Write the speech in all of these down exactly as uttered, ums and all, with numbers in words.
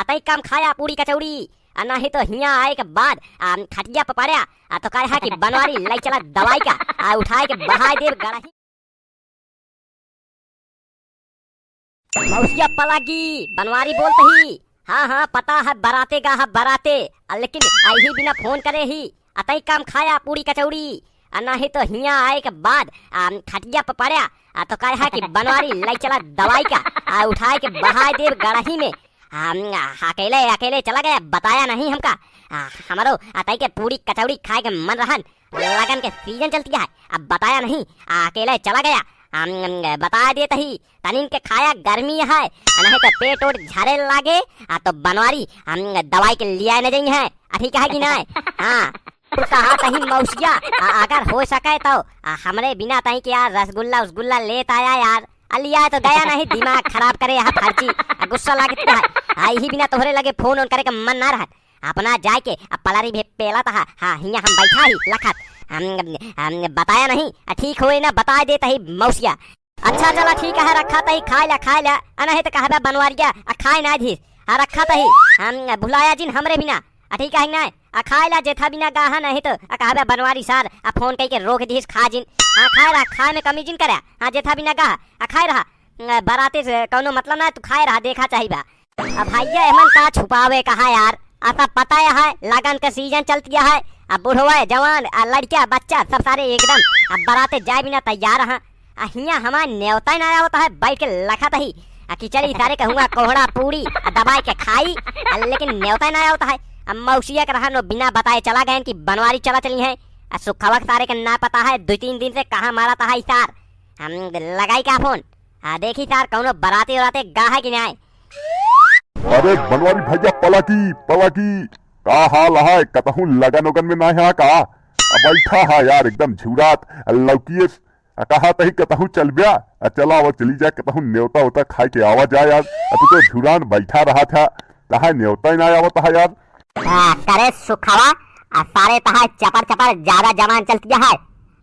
तई कम खाया पूड़ी कचौड़ी, आ नाही तो हियाँ आए के बाद, आ, खटिया पे पड़्या, आ, तो कहा कि बनवारी लाई चला दवाई का, आ, उठाए के बहाय देब गड़ही। मौसिया पलागी, बनवारी बोलत ही। हाँ, हाँ, पता है, बराते गा है, बराते। आ, लेकिन अही बिना फोन करे ही। आ, तई कम खाया पूड़ी कचौड़ी, आ, नाही तो हियाँ आए के बाद, आ, खटिया पे पड़्या, आ, तो कहा कि बनवारी लाई चला दवाई का, आ, उठाए के बहाय देब गड़ही में। हम, आ, अकेले, अकेले चला गया, बताया नहीं हमका। आ, हमरो, आ, तई के पूड़ी कचौड़ी खाए के मन रहन, लगन के सीजन चलती है, अब बताया नहीं, आ, अकेले चला गया। हम, हम, बता देत ही, तनिन के खाया गर्मी है, आ, नहीं तो पेट ओट झरे लागे, आ, तो बनवारी, हम, दवाई के लिया न जाई है, आ, ठीक है कि नहीं? हाँ, तो कहा तही मौसिया, आ, अगर हो सके तो, आ, हमरे बिना तई के यार रसगुल्ला उसगुल्ला लेत आया यार, आ, लिया तो गया नहीं, दिमाग खराब करे यहाँ फर्जी, आ, गुस्सा लागत का है, आ, यही बिना तोहरे लगे फोन ओन करे के मन ना रहत। अपना जाए के, अब पलारी भी पेला तहा, हाँ, हियाँ हम बैठा ही, लखत। हम, हम बताया नहीं, आ, ठीक होए ना, बता देत ही मौसिया। अच्छा, चला, ठीक है, रखा तही, खाए ला, खाए ला, आ, नहीं तो कहबे बनवारिया, आ, खाए ना धीस, आ, रखा तही, हम भुलाया जिन हमरे बिना, आ, ठीक है ना, आ, खाए ला, जेथा बिना गाहा नहीं तो, आ, कहबे बनवारी सार, आ, फोन कई के रोक दीस, खा जिन, हाँ, खाए रहा, खाए में कमी जिन करे, हाँ, जेथा बिना गाहा, आ, खाए रहा, आ, बराते से कौनो मतलब ना, तू खाए रहा, देखा चाही बा। अब भैया, एमन का छुपावे कहा यार, आ सब पता है, लगन के सीजन चलती है। अब बुढ़वा, जवान, आ लड़का, बच्चा, सब सारे एकदम अब बराते जाए बिना तैयार हैं। आ हियाँ हमार नेवता ना आवत है, बैठ के लखत ही। आ कि चली सारे कहूँगा कोहड़ा पूड़ी, आ दबाए के खाई, आ लेकिन नेवता ना आवत है। अब मौसिया के रहन, वो बिना बताए चला गए कि बनवारी चला चली है। आ सुखवा के सारे के ना पता है, दो तीन दिन से कहाँ मारत है सार। हम लगाई का फोन? आ देखी सार, कौनो बराते उराते गा है कि नहीं? अरे बनवारी भैया, पलाकी, पलाकी, का हाल है? कतहूँ लगन उगन में ना है का? आ बैठा है यार, एकदम झुरात, आ लौकिए, आ कहा तही कतहूँ चलब्या, आ चला आवा, चली जा, कतहूँ नेवता उता खाए के आवा जाए यार। आ तू तो झुरान बैठा रहा था, तहा नेवता ही ना आवत है यार। आ, करे सुखवा, आ सारे तहा चपर चपर ज्यादा जवान चलती है।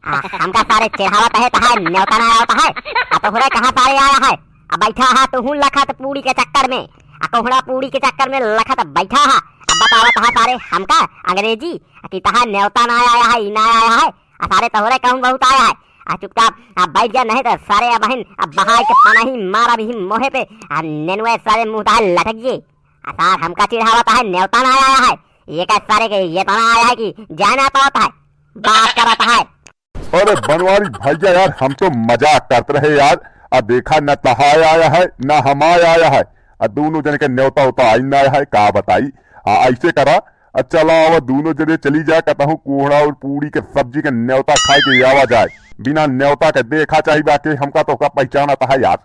आ, हमका सारे चढ़ावत है, तहा नेवता ना आवत है। आ तोहरे कहाँ सारे आया है? आ बैठा हा तुहूँ लखत पूड़ी के चक्कर में, आ कोहड़ा पूड़ी के चक्कर में लखत बैठा हा। आ बतावत हा सारे हमका अंग्रेजी, आ कि तहा नेवता ना आया है, ई ना आया है। आ सारे तोहरे कहूँ बहुत आया है। आ चुपचाप आ बैठ जा, नहीं तो सारे अबहिन आ बहाय के पनही मारब ही मोहे पे, आ नेनुए सारे मुँह तहा लटक जे। आ सार हमका चिढ़ावत है, नेवता ना आया है। ये का सारे के ये तना आया है कि जाए ना पावत है, बात करत है। अरे बनवारी भैया यार, हम तो मजाक करत रहे यार। आ देखा, न तहाय आया है, न हमाय आया है। आ दोनों जने के नेवता उता आई ना आया है, का बताई। आ ऐसे करा, आ चला आवा, दोनों जने चली जा, कतहूँ कोहड़ा और पूड़ी के सब्जी के नेवता खाए के आवा जाए। बिना नेवता के देखा चाही बाकी हमका तो का पहचानत है यार।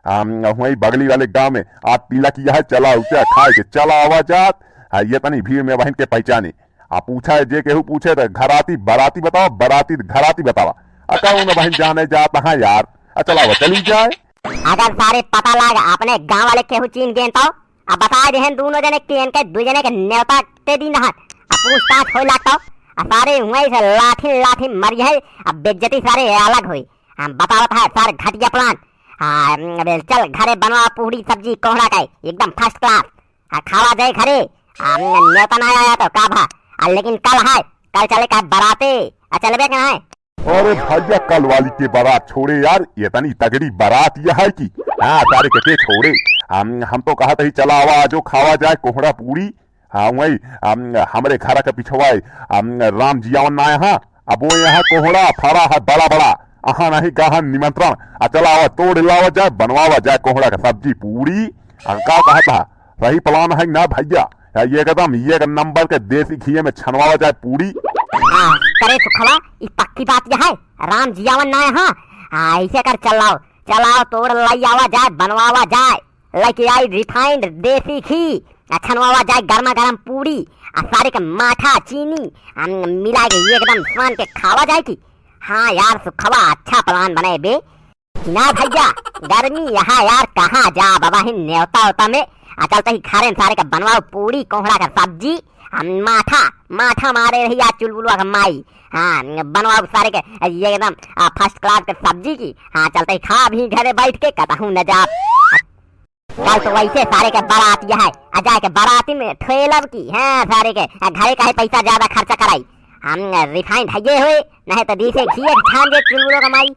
हम वहीं बगली वाले गांव में आज तिलक यह है, चला उचा खाए के चला आवा जात। आ ये तनी भीड़ में बहिन के पहचाने। आ पूछा है, जे केहू पूछे तो घराती बराती बतावा, बराती घराती बतावा। आ कहूँ ना बहिन जाने जात हाँ यार। आ चला आवा, चली जाए। अगर सारे पता लाग अपने गांव वाले केहू चीन गेन तो, आ बता देहन दोनों जने के, इनके दू जने के नेवता ते दिन रहत। आ पूछताछ होए लागतो, आ सारे हुए से लाठी लाठी मरी है। अब बेइज्जती सारे अलग होई। हम बतावत है सारे घटिया प्लान। हाँ, अबे चल घरे बनवा पूड़ी सब्जी कोहड़ा का एकदम फर्स्ट क्लास। हाँ, खावा जाए घरे। हाँ, नेवता ना आया तो का भा। आ, लेकिन कल है, कल चले का बराते। आ, चलबे का है? अरे भैया, कल वाली के बारात छोड़े यार, ये तनी तगड़ी बारात यह है कि। हाँ, सारे के, के छोड़े। हम, हम तो कहत ही चला आवा, आजो खावा जाए कोहड़ा पूड़ी। हाँ, वही, हम, हमरे घर के पिछवाए, हम, राम जियावन ना है, हाँ, अब वो यहाँ कोहड़ा फरा है बड़ा बड़ा, अहाँ नहीं गहन निमंत्रण, आ चला आवा, तोड़ लावा जाए, बनवावा जाए कोहड़ा का सब्जी पूड़ी। आ, का कहत हा? सही प्लान है ना भैया? या ये एकदम, ये एक नंबर के देसी घी में छनवावा जाए पूड़ी। हाँ, करे सुखवा, ई पक्की बात यह है, राम जियावन ना है, हाँ, हाँ, ऐसे कर चलाओ, चलाओ, तोड़ लाई आवा जाए, बनवावा जाए। लेके आई रिफाइंड देसी घी, आ छनवावा जाए गर्मा गर्म पूड़ी, आ सारे के माठा चीनी, आ मिला के एकदम सान के खावा जाए की। हाँ यार सुखवा, अच्छा प्लान बनाए बे। ना भैया, गर्मी यहाँ यार, कहाँ जा बाबा ही नेवता होता में। आ चलते ही घरे सारे के बनवाओ पूड़ी कोहड़ा का सब्जी, आ माठा, माठा मारे रही आज चुलबुलवा का माई। हाँ, बनवाओ सारे के एकदम, आ, फर्स्ट क्लास के सब्जी की। हाँ, चलते ही खा भी घरे बैठ के, कतहूँ न जा। कल तो वैसे सारे के बारात यह है, आ जाए के बाराती में ठेलब की, हाँ, सारे के, आ, घरे का है पैसा ज्यादा खर्चा कराई। हम refined हइये होए, नहीं तो दीसे घिये के छान दे चुलबुलो कमाई।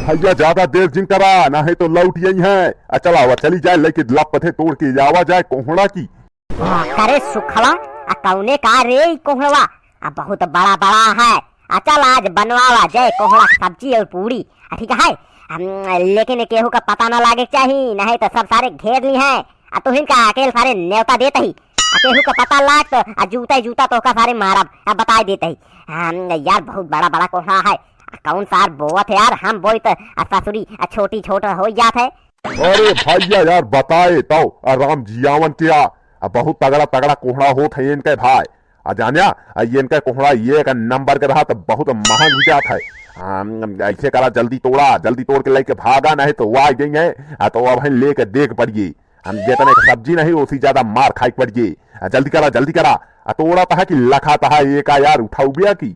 भैया ज्यादा देर जिन करा, नहीं तो लौट यही है। आ चला, आवा, चली जाए, लेके लपथे तोड़ के आवा जाए कोहड़ा की। हाँ, करे सुखवा, आ कौने का रे ई कोहड़वा? आ बहुत बड़ा बड़ा है। आ चल आज बनवावा जाए कोहड़ा के सब्जी और पूरी। आ ठीक है, हम, लेकिन केहू का पता ना लागे के चाही, नहीं तो सब सारे घेर ली हैं। आ तुहिन का अकेल सारे न्योता देत ही, आ केहू का पता लाग तो आ जूता ही जूता तोहका सारे मारब, आ बताए देत ही। हम, यार बहुत बड़ा बड़ा कोहड़ा है। आ कौन सार बोवत है यार, हम बोई तो आ ससुरी आ छोटी छोट हो जात है। अरे भैया यार बताए तो आ राम जियावन के आ, आ बहुत तगड़ा तगड़ा कोहड़ा होत है इनके भाई। आ जान्या, आ ये इनका कोहड़ा ये एक नंबर के रहा तो बहुत महंग भी जात है। हम, ऐसे करा जल्दी तोड़ा, जल्दी तोड़ के लेके भागा, नहीं तो वो आ गई है। आ तो अब हम लेके देख पड़िए, हम जितने के सब्जी नहीं उसी ज्यादा मार खाई पड़िए। आ जल्दी करा, जल्दी करा। आ तोड़ा तहा कि लखा तहा ये का यार उठाऊ बिया की।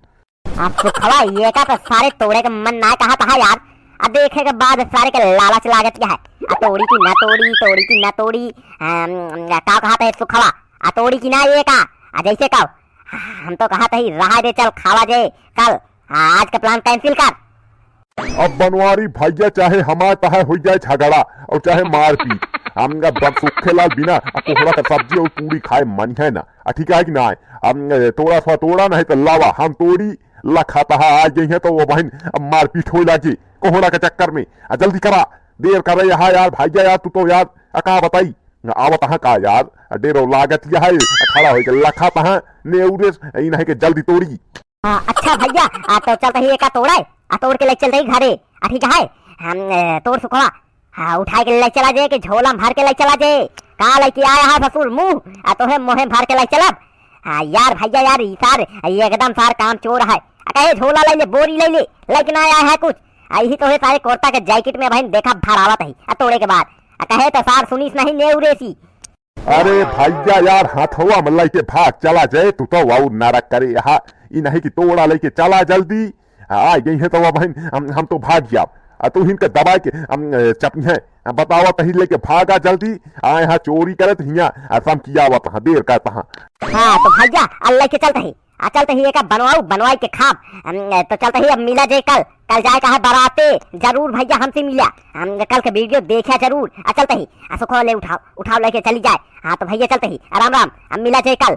आ सुखवा ये का तो सारे तोड़े के मन ना कहा तहा यार। आ देखे के बाद सारे के लालच लागत क्या है। आ तोड़ी की ना तोड़ी, तोड़ी की ना तोड़ी। हम, का कहा था सुखवा? आ तोड़ी की ना ये का? आ जैसे का हम तो कहा तही रहा दे, चल खावा जे कल। हाँ, आज का plan cancel कर। अब बनवारी भैया चाहे हमार तहे हो जाए झगड़ा और चाहे मारपीट, हम अब सुखे लाल बिना आ कोहड़ा का सब्जी और पूरी खाए मन है ना। आ ठीक है कि ना? हम, ए, तोड़ा सा तोड़ा नहीं तो लावा, हम तोड़ी लखा तहा आ गई है तो वो बहन अब मारपीट हो लागी कोहड़ा के चक्कर में। आ जल्दी करा, देर करे यहाँ यार भैया यार, तू तो यार आ का बताई। आवत हाँ का यार, डेरो लागत यह है, खड़ा होइके लखत हाँ, नेउरे इन्हें के जल्दी तोड़ी। हाँ, अच्छा भैया, आ तो चलत ही एका तोड़े, आ तोड़ के ले चलत ही घरे, आ ठीक है, हम, ए, तोड़ सुखवा, हाँ, उठाए के ले चला जे, के झोला में भर के ले चला जे, का लेके आया है ससुर मुँह, आ तोहे मोहे भर के ले चलब। हाँ यार भैया यार, ई सार, ई एकदम सार काम चोर है, आ कहे झोला ले ले, बोरी ले ले, लेकिन आया है कुछ, आ यही तोहे सारे कुर्ता के जैकेट में बहन देखा भरावत ही, आ तोड़े के बाद, आ कहे तो सार सुनीस नहीं नेउरेसी। अरे भैया यार, हथवा में लइके भाग चला जाए, तू तो वाऊ नरक करे यहाँ। ई नहीं कि तोड़ा लइके चला जल्दी। आ गई है तो अब हम, हम, हम तो भाग जाब। आ तू हिनके दबाए के, हम, ए, चपिहे। आ बतावा तही लइके भागा जल्दी। आ यहाँ चोरी करत हिया, आ सम किया आवत हाँ, देर करत हाँ। हाँ, तो भैया, आ लइके चलत ही। आ चलत ही एका बनवाऊ, बनवाई के खाब। हम, ए, तो चलत ही अब मिला जे कल। कल जाए का है बराते, जरूर भैया हमसे मिला। हम कल के video देखा जरूर। आ चलत ही, आ सुखो ले उठाओ, उठाओ लेके चली जाए। हाँ तो भैया चलत ही, आ राम राम, हम मिला जे कल।